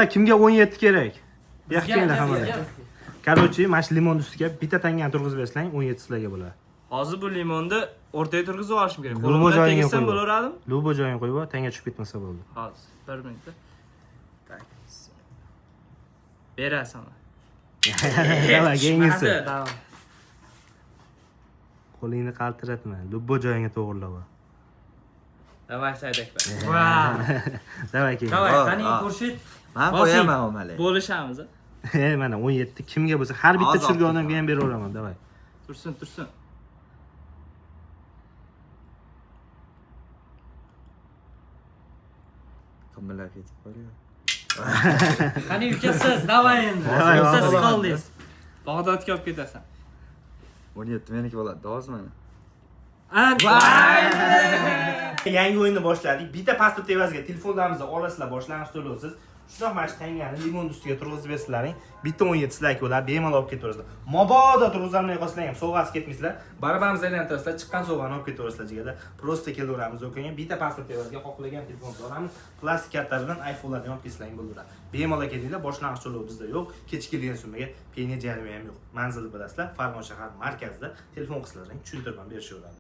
Kimga 17 kerak? Bu yoqqa Bizga, kelinglar hammalar. bizga. Короче, mana shu limon ustiga bitta tangani turg'izib bersang, 17 sizlarga bo'ladi. Hozir bu limonni o'rtaga turg'izib olishim kerak. Любой Qo'limda joyingga tegizsam qo'yib. bo'laveradimi? Любой joyingga qo'yib, tanga tushib ketmasa bo'ldi. Hozir, bir minutda. Так. Berasan. Давай, keyingisi. Давай. Qo'lingni qaltiratma. Любой joyingga to'g'irlab ol. Давай, Saidakbar. Vau. Давай, keyingi. Давай, Ha, qani ha. Xurshid. Man Bosing. qo'yaman omali. Bo'lishamiz. a? E, mana 17 kimga bo'lsa, har bitta Hozir tushirgan olib odamga ham beraveraman. Давай. Tursin, tursin. Qimillab ketib qolgan. Qani uka siz, давай endi. Давай, Uka siz давай. qoldingiz. Bag'dodga olib ketasan. 17 meniki bo'ladi, hozir mana. An. Yangi o'yinni boshladik. Bitta pasport evaziga telefonlarimizni olasizlar, boshlang'ich to'lovsiz. Shundoq mana shu tangani limon ustiga turg'izib bersalaring, bitta 17 sizlarga bo'ladi, bemalol olib ketaverasizlar. Mabodo turg'izolmay qolsanglar ham sovg'asiz ketmaysizlar. Baribir aylantirasizlar, chiqqan sovg'ani olib ketaverasizlar jigarlar. Просто kelaveramiz do'konga, bitta pasport evaziga xohlagan telefonni olamiz. Plastik karta bilan iPhone'larni olib kelsang bo'laveradi. Bemalol kelinglar, boshlang'ich to'lov bizda yo'q. Kechki kelgan summaga penya jarima ham yo'q. Manzilni bilasizlar, Farg'ona shahar markazida telefon qilsalaring tushuntirib ham berishaveradi.